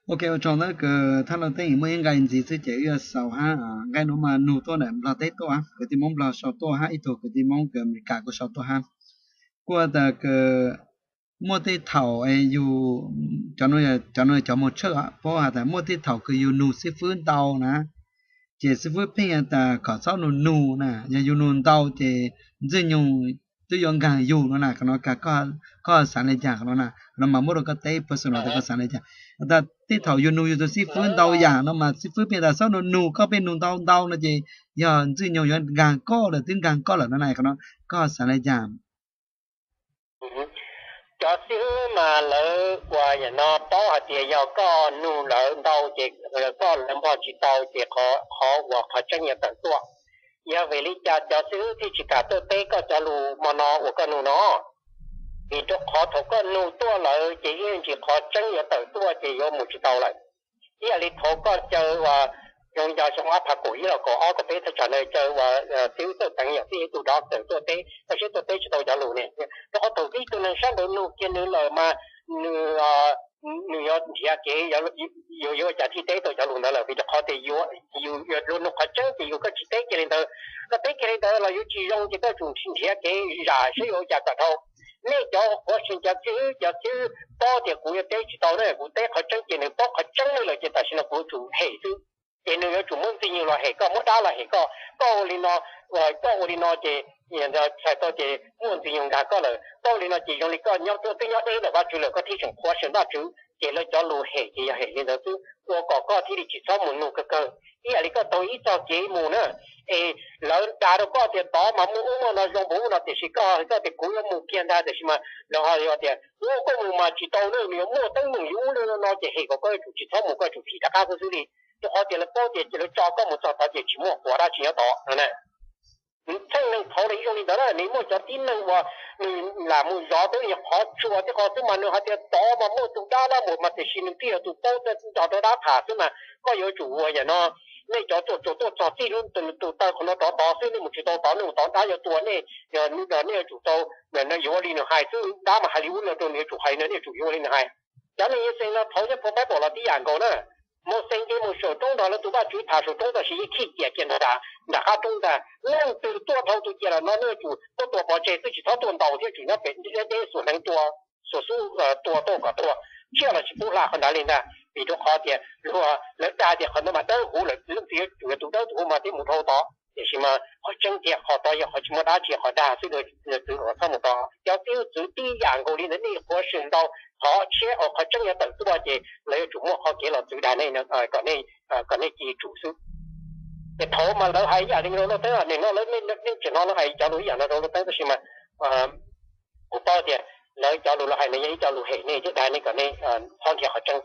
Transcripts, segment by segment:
Ok, ua tsaug ntau kws thab laj teeb muaj ib nqai ntxiv xwb ces wb yuav xaus hab. Nqai nuav mas nug tuaj ntawm Nplog teb tuaj, kwv tij Moob Nplog sau tuaj hab ib tug kwv tij Moob kws Amelikas kuj sau tuaj hab. Kuj tas kws muaj tej thaum yus, cov nuav cov moog tshawj paub has tas muaj tej thaum kws yus nug xib fwb ntau na, ces xib fwb pheej has tas kom txhob nug nug na, yog yus nug ntau ces Ntxwg Nyoog twb yuav nkaag yus no na. Qhov no koj xaav le caag? Qhov no na, qhov no mas muab rau koj teb personal tas koj xaav le caag. Tas tej thaum yus nug yus tus xib fwb ntau yaam no mas xib fwb pheej tas txhob nug nug, koj pheej nug ntau ntau no ces yog Ntxwg Nyoog yuav nkaag koj lawm, twb nkaag koj lawm no na. Qhov no koj xaav le caag? Cov xib fwb mas lawv ua yam no paub hais tias yog koj nug lawv ntau ces koj lawv npog tsis tau ces qhov uas qhov tseeb yuav tawm tuaj. Yog vim li cas cov xib fwb thiaj tsis kam tuaj teb koj cov lus mo no uas koj nug no? Vim rau qhov thaum koj nug tuaj lawm ces ib ntsis qhov tseeb yuav tawm tuaj ces yuav mus tsis tau lawm. Ib yam li thaum koj caw uas xyoo yog xyoo ob phav kaum ib los kaum ob kaum peb thaj tsam ntawd caw uas xib fwb Txawj Teev yog xib fwb tus doctor tuaj teb, koj saib tuaj teb tsis tau cov lus ne, rau qhov thaum ib tug neeg sab nraud nug kiag nws lawm mas nws, nws yuav nrhiav kev yuav yuav ua cas thiaj teb tau cov lus ntawd lawm, vim rau qhov tias yus yuav luag nug qhov tseeb ces yus koj tsis teb kiag li ntawd. Koj teb kiag li ntawd los yuav tsis zoo ces koj tsum nrhiav kev zam saib yuav ua cas kom dhau. Nej cov qhuav seem cov xib fwb, cov xib fwb paub tias kuv yuav teb tsis tau ne, kuv teb qhov tseeb ces nws paub qhov tseeb li lawm ces tam sim no kuv yuav tsum hem xwb. Ces nws yuav tsum muab Ntxwg Nyoog los hem koj, muab dab los hem koj. Koj ua li no, koj ua li no ces txhais tau tias muaj Ntxwg Nyoog nkaag koj lawm. Koj ua li no ces zoo li koj nyob tuaj twb nyob deb ntawm Vajtswv lawm, koj thiaj tseem qhuav seem Vajtswv, ces lawv cov lus hem ces yog hem li ntawd xwb, ua kom koj thiaj li tsis txhob mus nug kawg kawg. Ib yam li koj taug ib txoj kev mus na, es lawv dag rau koj tias tod mas muaj ub muaj no zoo npaum ub no, tiam sis koj, koj tias kuv yuav mus kiag ntag, tiam sis mas lawv ho tias ua koj mus mas tsis tau na, nws yuav muaj teeb meem yuav ub li no ces hem kom koj yuav tsum tsis txhob mus, koj yuav tsum thim rov qab xwb xwb li. Rau qhov tias lawv paub tias lawv tso koj mus txog tod ces tsis muaj quav dab tsi nyob tod no na. Txheej neeg thaud los yeej zoo li ntawd na, nws muaj cov tib neeg uas nws lam mus zov peb qhov tsua tej qhov xwb mas nws hais tias tod mas muaj tus dab lab npua mas tiam sis nws twb yog tus paub nrog rau dab tham xwb mas koj yuav tsum ua yam no. Nej cov tuaj tsuas tuaj txog txij lub tus taw qhov no rov tod xwb, nej mus tsis tau tod, nej mus tod dab yuav tua nej. Nej yuav tsum tau, no yuav ua li nws hais xwb, dab mas hais li ub no rau nws yuav tsum hais no, nej yuav tsum yuav ua li nws hais. Cov neeg Yexees no thaud nyob phau Npaib Pom los tib yam nkaus na. Mauxes ces mus saum roob nrog lawv tus Vajtswv tham saum roob tab sis yeej khij cias kiag nram qab roob ntag. Leej twg tuaj dhau tus cias lawm no nej yuav tsum tuaj tua pov tseg xwb, tsis txhob tuaj ntaus thiab, tsum nyob pem deb xuas hneev tua, xuas xub tua tuaj kom tuag, tsiaj los tsis pub hla qhov ntawd li ntag. Vim rau qhov tias luag lawv dag tias qhov ntawd mas dawb huv lawm, leej twg yuav tsum yog tus dawb huv mas thiaj mus dhau tod. Tiam sis mas qhov tseeb tiag qhov tod yog qhov tsis muaj dab tsi, qhov dag xwb, txhob mus tod. Cov tib txwv tib yam nkaus li ntawd, nej qhuav seem ntau, qhov tshiab qhov tseeb yuav tawm tuaj ces lawv yuav tsum muaj qhov kev los txwv dag nej, kom nej cia tsum xwb. Ces thaud mas lawv hais ib yam li rau Lauj Teeb, nim no lawv, nej tseem hnov lawv hais cov lus ib yam no rau Lauj Teeb, tab sis mas kuv paub tias lawv cov lus lawv hais no yog ib co lus hem nej thiab dag nej kom nej txhob nrhiav qhov tseeb.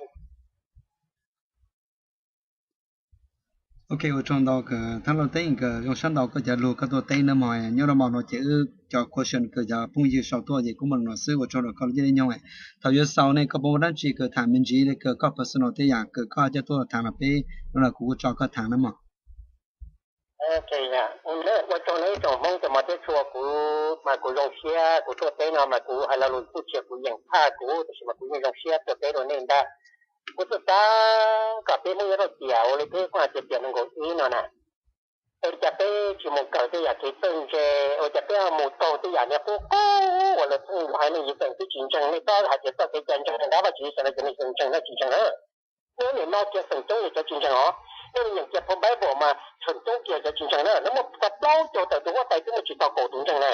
Ok, ua tsaug ntau kawg thab Lauj Teeb, kawg zoo sab ntau koj cov lus koj tuaj teb na mog. Nyob rau mo no ces wb cov question kawg cov phooj ywg sau tuaj ces kuv muaj no xwb, ua tsaug rau koj lub caij lub nyoog. Thaum yuav xaus ne koj puas muaj dab tsi kawg tham me ntsis li kawg koj personal tej yam kawg koj coj tuaj tham no peb, no kuv kuj tso koj tham na mog. Ua tsaug nawb ib tsoom Hmoob cov mos thiab tshua, kuv mas kuv zoo siab kuv tuaj teb no mas kuv hais lo lus kuj tsis yog kuv yeem phaj kuv, tab sis mas kuv yeej zoo siab tuaj teb rau nej ntag. Kuv txawj xav kom peb Hmoob nyob rau tiam ua li peb kuj hais tias tiam nees nkaum ib no na, ua cas peb tsis mus kawm tej yam kev txawj ntse, ua cas peb mus taug tej yam niag qub qub uas lawv pheej hais nej yim feem twb tsis ntseeg, nej txhob hais tias txoj kev cai ntseeg rau nrab Vajtswv xwb no ces nej tsis ntseeg, nej tsis ntseeg na. Nej nim no kiag feem coob yog cov tsis ntseeg os, nej nim nyeem kiag phau Bible mas feem coob kiag cov tsis ntseeg na, lawv muaj txog plaub caug tawm tus huab tais twb muaj tsis txog kaum tus ntseeg na.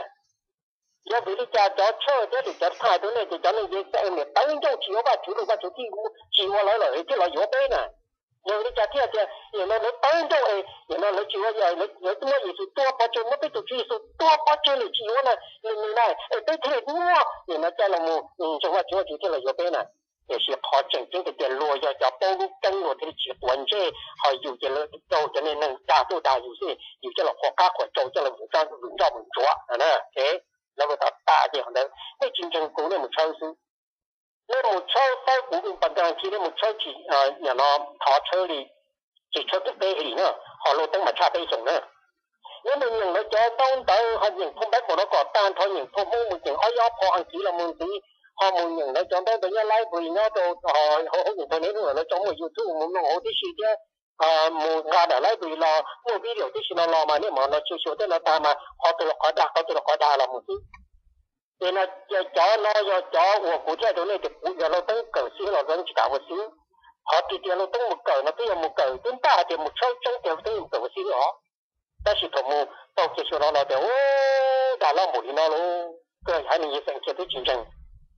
Yog vim li cas cov tshawj thiab lwm cov thaij rau nej ces cov neeg Yexayees tawv ncauj tsis yuav Vajtswv los Vajtswv thiaj tsis yuav lawv lawm thiaj los yuav peb na. Yog vim li cas thiaj tias nim no lawv tawv ncauj es nim no lawv tsis ua, lawv twb muab Yexus tua pov tseg, muab peb tus Tswv Yexus tua pov tseg lawm tsis yuav na, nws nws na es peb thiaj li muaj nim no coj los mus ntseeg Vajtswv, Vajtswv thiaj los yuav peb na. Tiam sis qhov tseem ceeb tiag tiag luag yog cov paub lub keeb luag thiaj li tsis quav ntsej, ho yus ces lawv raug cov niag neeg dag tuaj dag yus xwb, yus coj los qhuas qab qhuas tsau coj los mus nroj mus ntsuav na. Lawv luag tas tas ces qhov ntawd nej tsis ntseeg kuv nej mus tshawb xwb. Nej mus tshawb, txawb kuv pas nkaag ci, nej mus tshawb tsis, no thov tshawb li, tsis tshawb tus peb hli na, ho luag teeb mas tshaj peb xyoos na. Nyob mus nyeem lawv cov ntaub ntawv ho nyeem phau Bible no kom tag nrho, nyeem phau Hmoob mus nyeem ob yab phau Askiv los mus ntxiv, ho mus nyeem lawv cov ntaub ntawv nyob library nyob rau hauv internet no, lawv tso muaj YouTube mus mloog hauv tib si thiab, mus nqa ntawm library los muaj video tib si no los mas nej mam no xyuas xyuas tej no tag mas qhov twg los qhov dag, qhov twg los qhov dag los mus xwb. Ces no, cov no yog cov uas kuv thiaj rau nej tias kuv yog Lauj Teeb kawm xib hwb los Lauj Teeb tsis kam ua xib hwb. Qhov tiag tias Lauj Teeb mus kawm no twb yog mus kawm twb npaj hais tias mus tshawb tseeb tias Lauj Teeb mus kawm ua xib hwb os. Tab sis thaum mus tau kiag xyuas no los tias, u, dag loj npaum li no lauj, kawg haiv neeg Yixees kiag twb tsis ntseeg,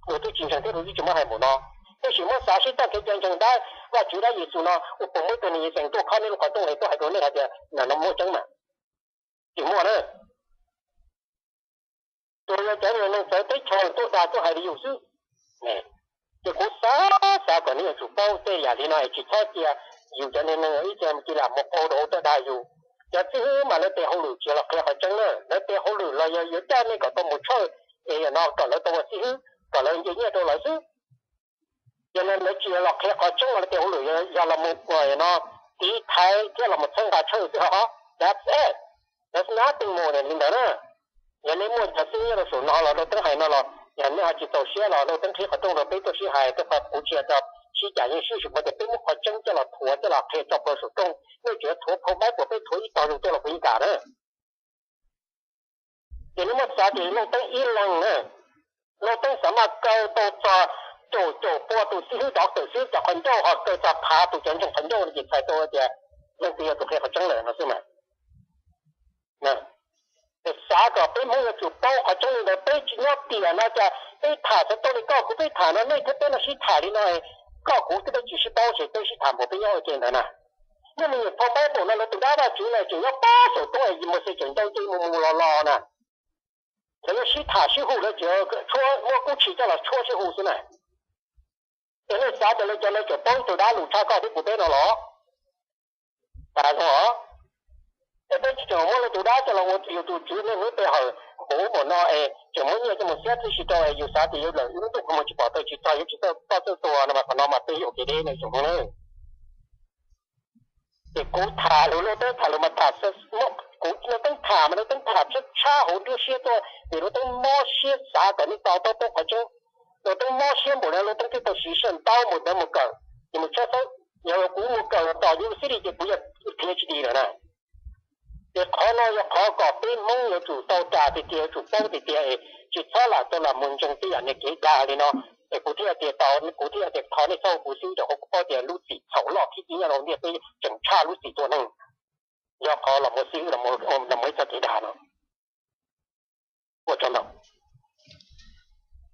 luag twb tsis ntseeg thiab luag twb tsis muab hais npaum no. Tab sis muab xav sib txoj kev cai ntseeg dab Vajtswv dab Yexus no ua puas muaj ib tug neeg Yixees tuaj khob nej lub qhov rooj es tuaj hais rau nej hais tias no muaj tseeb mas tsis muaj na. Tsuas yog cov neeg txawv teb chaws tuaj dag tuaj hais li yus xwb. Ces kuv xav xav kom nej yuav tsum paub tej yam li no es tsis txhob cia yus cov neeg ib txhia cia lam mus qau rau hauv tuaj dag yus. Cov xib hwb mas lawv tes hauj lwm tsis yog los qhia qhov tseeb na, lawv tes hauj lwm los yog yuav coj nej kom tau mus tshawj es yam no kom lawv tau ua xib hwb, kom lawv nce nyiaj rau lawv xwb. Ces lawv tsis yog los qhia qhov tseeb, lawv tes hauj lwm yog los mus ua no tiv thaiv thiab los mus txhawb nqa tshawj xwb os. That's it. There's nothing more than li ntawd na. Yog nej muaj cov xib hwb nyob rau saum no los Lauj Teeb hais no los yog nej ho tsis txaus siab los Lauj Teeb qhib qhov rooj rau peb tuaj sib hais, tuaj qhov kuv tsis yog sib cam yeej sib sum tias peb muab qhov tseeb coj los thuav coj los qhia tso plhuav saum rooj, nej tseem yuav thuav phau Bible, peb thuav ib tog zoo tuaj los kuv yeej kam na. Ces nej muab xav tias Lauj Teeb ib leeg na, Lauj Teeb xav maj kaw tau txog caum caum pua tus xib hwb, doctor, xib hwb cov qhov ncauj ho kaw txog phav tus cov ntseeg qhov ncauj no ces txhais tau tias leej twg yog tus qhia qhov tseeb lawm no xwb mas. Ces xav kom peb Hmoob yuav tsum paub qhov tseeb li ntawd, peb tsis nyob tiam no cas peb tham txog tau li koj kuv peb tham no, nej thiab peb no sib tham li no, koj kuv twb peb tsis sib paub ces peb sib tham npaum peb nyob ua ke ntawd na. Nej mus nyeem phau Bible no lawv tus dab Vajtswv no tseem nyob pab saum roob es Mauxes tseem ntaus nce mus mus los los na. Lawv yuav sib tham sib hu lawv tseem tshuab muab kub tshis coj los tshuab sib hu xwb na. Es nej xav tias lawv cov no tseem paub tus dab lus tshaj koj thiab kuv peb no los? Tas zog. Es peb tsis tseem muab lawv tus dab coj los ua yus tus tswv niaj hnub pe hawm huv npaum no es tseem muab nyiaj coj mus xiab tib si rau es yus xav tias yus lawm ib lub ntuj qhov muag tsis pom taw tsis txog yuav tsis txawj toj txawj tuag no mas qhov no mas peb yuav ua kev deb no tsoom Hmoob na. Ces kuv tham lus Lauj Teeb tham lus mas tham, kuv Lauj Teeb tham mas Lauj Teeb tham tshab tshab hauv nruab siab tuaj vim Lauj Teeb mob siab xav kom nej to taub poob qhov tseeb. Lauj Teeb mob siab npaum li Lauj Teeb thiaj tau siv saj ntaub mus ntawd mus kawm, ces mus tshawb xeeb. Yog kuv mus kawm tos yus xib li ces kuv yog P H D lawm na. Ces qhov no yog qhov kom peb Hmoob yuav tsum tau ras tiag tiag, yuav tsum paub tiag tiag es tsis txhob lam tau lam mus ntseeg tej yam niag kev dag li no. Es kuv thiaj tias tau, kuv thiaj tias thov nej txhob hu kuv xib hwb rau qhov kuv paub tias lub txim txhaum loj thib ib nyob rau ntiaj teb tseem tshaj lub txim tua neeg, yog qhov los mus xib hwb los mus ib txoj kev dag no. Ua tsaug ntau.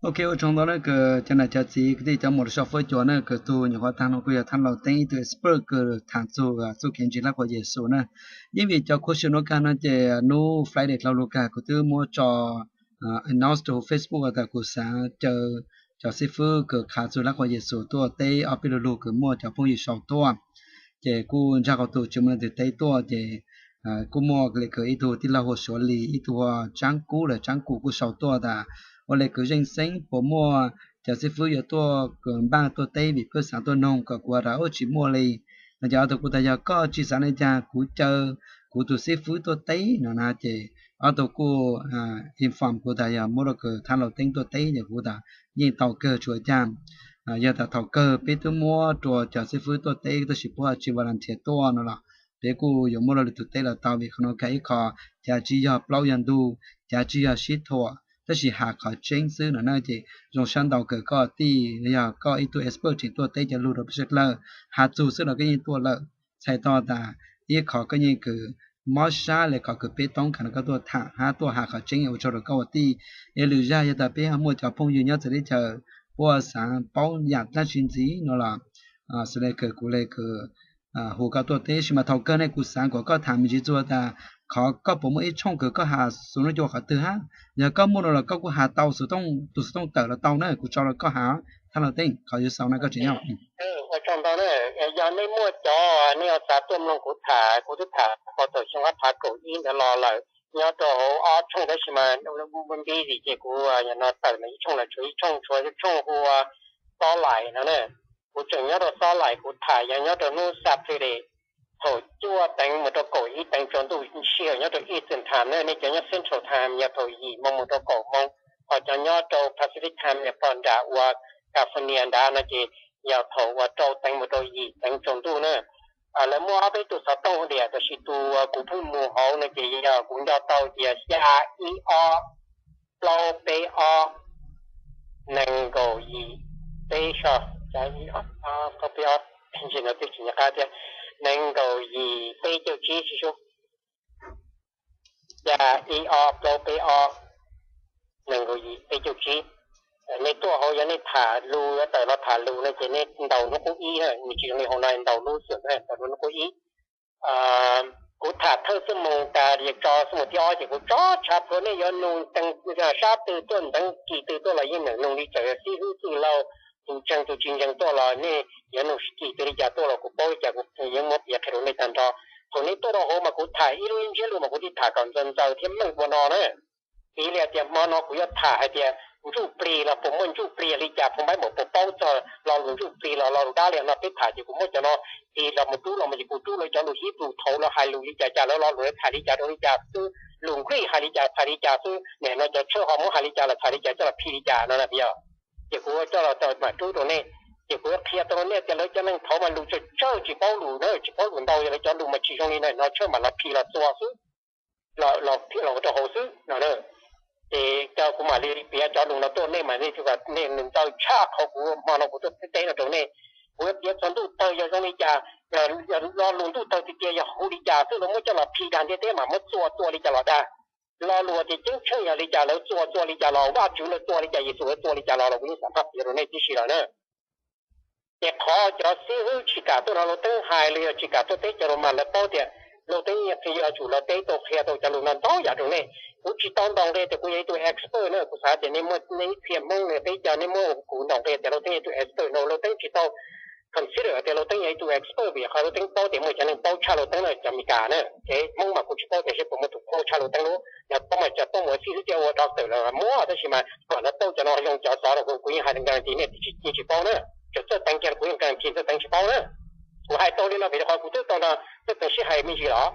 Ok, ua tsaug ntau na kws cov nam cov txiv kwv tij cov muam los so fab cua na, kws tug nyuam qhuav taag no kuj yog thaaj Lauj Teeb ib tug expert kws thaam txug txuj kev ntseeg Laj Khuam Yexus na. Yeej vim cov question nuav kag no ces nub Friday dlhau lug kag kuv twb muab tso announce rua huv Facebook tas kuv xaav caw cov xib fwb kws qha txug Laj Khuam Yexus tuaj teb ob peb lug lug kws muaj cov phooj ywg sau tuaj. Ces kuj ntsag qhov tug tsis muaj leej twg teb tuaj ces kuj muaj le kws ib tug tij laug hu Suav Lis, ib tug hu Tsaab Kub los Tsaab Kum kuj sau tuaj tas ua le kws zeej xeeb puas muaj cov xib fwb yuav tuaj kws npaj tuaj teb vim peb xaav tuaj noog kom kuv tas ub tsis muaj li no. Ces ob tug kuj tas yog koj tsis xaav le caag kuv caw kuv tug xib fwb tuaj teb no na. Ces ob tug kuj inform kuv tas yog muab rau kws thaaj Lauj Teeb tuaj teb ces kuv tas yeej tau kawg tsis ua caag. Yog tas thaum kawg peb twb muab rua cov xib fwb tuaj teb tab sis puab tsis volunteer tuaj no los peb kuj yuav muab rua lwm tug teb los tau vim qhov no kag ib qho cav tsis yog plaub yog ntug, cav tsis yog sib thuam tab sis has qhov tseeb xwb no na. Ces zoo sab ntau kws koj tij yog koj ib tug expert tseem tuaj teb cov lug rau peb sab dlawg, has txug xwb los koj yeej tuaj lawm. Txhais tau tas ib qho koj yeej kws mob sab le qhov kws peb toob kag no koj tuaj tham hab tuaj has qhov tseeb ua tsaug rau koj ua tij. Es lwm zag yog tas peb ho muaj cov phooj ywg nyob txawv teb chaws puab xaav paub yaam dlaab tsi ntxiv no los xws le kws kuv le kws hu koj tuaj teb sis mas thaum kawg ne kuv xaav kom koj tham me ntsis txug tas qhov koj puas muaj ib tshooj kws koj has xov tooj cua qhov twg hab, yog koj muaj no los koj kuj has tau xov tooj, tus xov tooj tawm los tau na, kuv tso rau koj has. Thaaj Lauj Teeb, qhov yuav xaus no koj tseem nyob. Ua tsaug ntau na, yog nej muaj cov nej xav tuaj mloog kuv tham, kuv twb tham thaum xyoo ob phav kaum ib ntawd los lawm nyob rau hauv ob tshooj tab sis mas busy ces kuv yog no tawm ib tshooj los tshuav ib tshooj, tshuav tshooj hu ua Xob Lais no na. Kuv tseem nyob rau Xob Lais kuv tham yog nyob rau hnub Saturday thaum cuaj teev mus rau kaum ib teev tsaus ntuj sij hawm nyob rau Eastern Time na, nej cov nyob Central Time yog thaum yim moo mus rau kaum moo. Ho cov nyob rau Pacific Time, Nepal nram uas California nrad no ces yog thaum uas rau teev mus rau yim teev tsaus ntuj na. Lawv muaj ob peb tus xov tooj diam, tab sis tus kuv pheej mus hauv no ces yog kuv nco tau tias xya ib ob plaub peb ob nees nkaum yim peb so, xya ib ob plaub peb ob, ntsis no twb tsis nco qab thiab, nees nkaum yim peb caug tsib sib sub, xya ib ob plaub peb ob nees nkaum yim peb caug tsib. Nej tuaj hauv, yog nej tham lus, yuav tawm los tham lus no ces nej ntaus hnub qub ib na, nws tsis zoo li hauv no ntaus lub xwm na, ntaus hnub qub ib. Kuv tham thawj xuab moos tas, tso xuab moos thib ob ces kuv tso tshav plhuav, nej yuav nug tees sab twg tuaj, ntxeev kis twg tuaj los yeej meem nug li, txawm yog xib hwb, txwj laug, tus ntseeg tus tsis ntseeg tuaj los nej yuav nug kis twg li cas tuaj los kuv paub li cas kuv yeej muab piav qhia rau nej tag nrho. Thaum nej tuaj rau hauv mas kuv tham ib lub ntsiab lus mas kuv thiaj tham kom ntxaws ntxaws thiab meej ua no na. Piv li tias hmo no kuv yuav tham hais tias ntsuj plig los puas muaj ntsuj plig li cas, phoo npaib npaum puas paub txog lo lus ntsuj plig los lo lus dab li no, peb tham ces kuv muab cov no tis los mus rub los mus ces kuv rub lawv cov lus Hebrew thaud lawv hais lus li cas cas, lawv lo lus tham li cas rau li cas xwb, lus Greek hais li cas txhais li cas xwb, nim no cov tshawj ho muab hais li cas los txhais li cas coj los phim li cas no na yog. Ces kuv coj los mam rub rau nej, ces kuv yuav qhia tau rau nej tias lawv cov neeg thaud mas lus tsawg tsawg tsis paub lus na, tsis paub lus ntau, yog lawv cov lus mas tsis zoo li no, tshawj mam los phim los txua xwb, los phim los ua rau hauv xwb no. Ces coj kuv mam li piav cov lus no tuaj, nej mas nej, nej nws ntxaws tshaj qhov kuv hmo no kuv tuaj teb no rau nej. Kuv yuav piav txog ntuj tawg yog zoo li cas, lo lus ntuj tawg tiag tias yog hu li cas xwb, lawv muab coj los phim dag ntiaj teb mas muab txua txua li cas los dag. Lo lus tias ceeb tsheej yog li cas, lawv txua txua li cas los, Vajtswv lawv txua li cas, Yexus lawv txua li cas los, los kuv yeej xam phaj piav rau nej tib si lawm na. Ces qhov cov xib hwb tsis kam tuaj no, Lauj Teeb hais los yog tsis kam tuaj teb cov lus mas lawv paub tias Lauj Teeb yeej qhia, yuav tsum los teb tau qhia tau cov lus no ntau yam rau nej. Kuv tsis tau ntaus nqi tias kuv yog ib tug expert na, kuv xav tias nej muaj nej ib txhia Hmoob ne, peb cov nej muab kuv ntaus nqi tias Lauj Teeb yog ib tug expert no, Lauj Teeb tsis tau consider tias Lauj Teeb yog ib tug expert, vim qhov Lauj Teeb paub tias muaj cov neeg paub tshaj Lauj Teeb na, cov Amelikas na. Ces Hmoob mas kuv tsis paub tias seb puas muaj tus paub tshaj Lauj Teeb lub, yog paub mas cov paub mus xib hwb thiab ua doctor lawm muaj, tab sis mas kom lawv paub cov no zoo cov xov rau kuv, kuv yeej hais guarantee nej tsis, yeej tsis paub na. Txawm txawj teev kiag los kuv yeej guarantee txawj teev tsis paub na. Kuv hais tau li no vim rau qhov kuv twb tau no, txawj teev sib hais me ntsis los,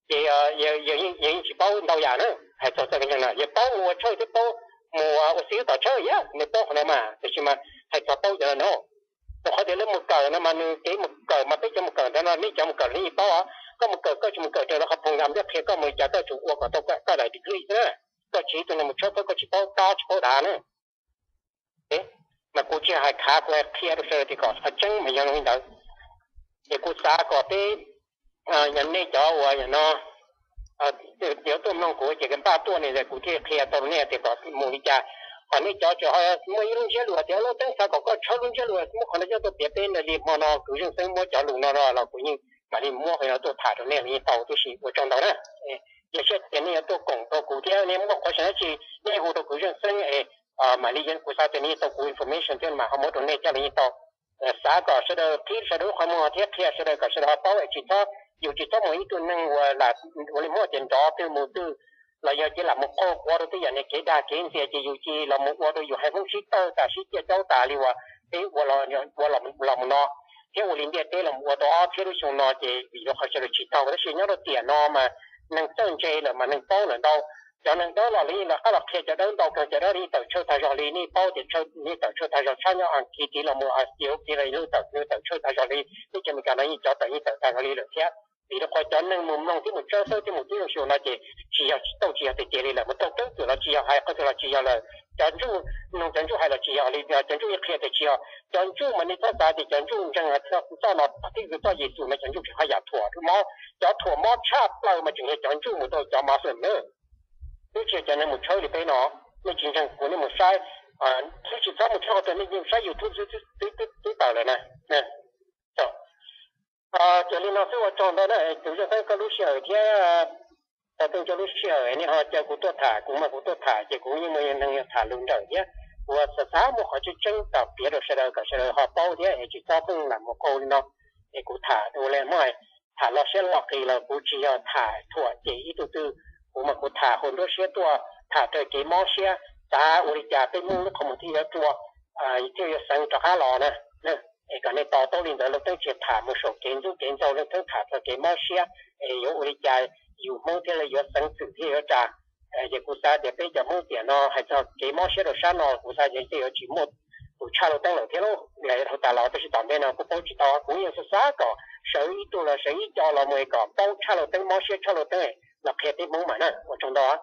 ces yawg yeej tsis paub ntau yam na. Hais txog txawj teev no yawg paub mus ua tshawj thiab paub mus ua xib hwb tom tshawj yam nws paub qhov no mas, tab sis mas hais txog paub cov no no, rau qhov tias lawv mus kawm no mas nws kev mus kawm mas peb cov mus kawm ntawd no, nej cov mus kawm nej yeej paub os. Koj mus kawm, koj tsis mus kawm raws lawv qhov program thiab qhia koj mus li cas, koj tsuas ua kom tau koj daim degree xwb na. Koj tsis ib tug neeg mus tshawb, koj tsis paub tab tsis paub dav na. Mas kuv tsis hais khav, kuv hais qhia rau sawv daws tias kom qhov tseeb mas yog li ntawd. Ces kuv xav kom peb, yog nej cov uas yog no yuav tuaj mloog kuv ces npaj tuaj ne, kuv thiaj qhia tau nej tias kom mus li cas. Ho nej cov tseem ho muaj ib lub ntsiab lus tias Lauj Teeb xav kom koj tshawb lub ntsiab lus, muab qhov no coj tuaj piav peb na, li hmo no Kwv Zeej Xeeb muab cov lus no los kuv yeej mam li muab qhov no tuaj tham rau nej los yeej tau tib si, ua tsaug ntau na. Yog siab tias nej yuav tuaj koom rau kuv thiab nej muaj qhov xav dab tsi nej hu rau Kwv Zeej Xeeb es mam li, kuv xav tias nej yeej tau kuv information thiab mas ho muab rau nej coj los yeej tau. Xav kom sawv daws qhib sawv daws lub qhov muag thiab qhia sawv daws kom sawv daws ho paub es tsis txhob, yus tsis txhob mus ib tug neeg uas lam ua li muab tias nrov twg mus twg los yog ces lam mus qaug quav rau tej yam ne, kev dag kev ntxias ces yus cia los mus ua rau yus haiv Hmoob sib tawg tas sib ciaj caub tas li uas peb ua los mus no, thiab ua li ntiaj teb los ua tau ob txhiab lub xyoo no ces vim rau qhov sawv daws tsis taug. Tab sis nyob rau tiam no mas neeg txawj ntse lawm mas neeg paub lawm ntau. Cov neeg dawb los lawv yeej lawv qab los qhia cov dawb ntau kawg, cov dawb yeej tawm tshawj tag zog li, nej paub tias yeej tawm tshawj tag zog tshab nyob Askiv tid los mus Askiv ub kiv los yeej tawm, yeej tawm tshawj tag zog li, teb chaws Amelikas no yeej cov tawm yeej tawm tag zog li lawm thiab. Vim rau qhov cov neeg mus mloog thiab mus tshawb fawb thiab mus tib zoo xyoo no ces tsis yog tau tsis yog tiag tiag li lawm, mus tau keeb kwm los tsis yog, hais qhov twg los tsis yog lawm. Cov ntsuj, mloog cov ntsuj hais los tsis yog li, cov ntsuj yeej qhia tias tsis yog. Cov ntsuj mas nej txhob xav tias cov ntsuj ntseeg txoj no tib txoj Yexus mas cov ntsuj tsis haj yam thuam mob, cov thuam mob tshaj plaws mas tseem yog cov ntsuj mus rau cov Muslim na. Twb tsis yog cov neeg mus tshawb li peb no, nej tsis ntseeg kuv nej mus saib, twb tsis txhob mus tshawb qhov twg, nej yeej saib YouTube twb tawm lawm na. Ces li no xwb ua tsaug ntau na, tus Zeej Xeeb koj lub sij hawm thiab, tau tej cov lub sij hawm nej ho caw kuv tuaj tham, kuv mas kuv tuaj tham ces kuv yeej muaj neeg tham lus nrawm thiab, kuv xav xav muaj qhov tseeb tseeb kom piav rau sawv daws kom sawv daws ho paub thiab es tsis txhob pheej lam mus qaug li no. Es kuv tham ua li muab tham loj siab loj qis los kuv tsis yog tham thuam cem ib tug twg, kuv mas kuv tham hauv nruab siab tuaj, tham raws kev mob siab, xav ua li cas peb Hmoob lub qhov muag thiaj yuav rua, thiaj yuav xeev rov qab los na. Es kom nej to taub li ntawd, Lauj Teeb tsis tham mus saum kev ntxub kev ntxaug, Lauj Teeb tham txog kev mob siab, es yuav ua li cas yus Hmoob thiaj li yuav xeev txwm thiaj yuav ras. Ces kuv xav tias peb cov Hmoob tiam no hais txog kev mob siab rau sab no, kuv xav tias tej yuav tsis muaj tus tshaj lub teeb lawm thiab lauj. Dhau tas los tab sis tom ntej no kuj paub tsis tau, kuv yeej xav xav kom sawv ib tug los sawv ib co los mus kom paub tshaj lub teeb, mob siab tshaj lub teeb los qhia tib Hmoob mas na. Ua tsaug ntau.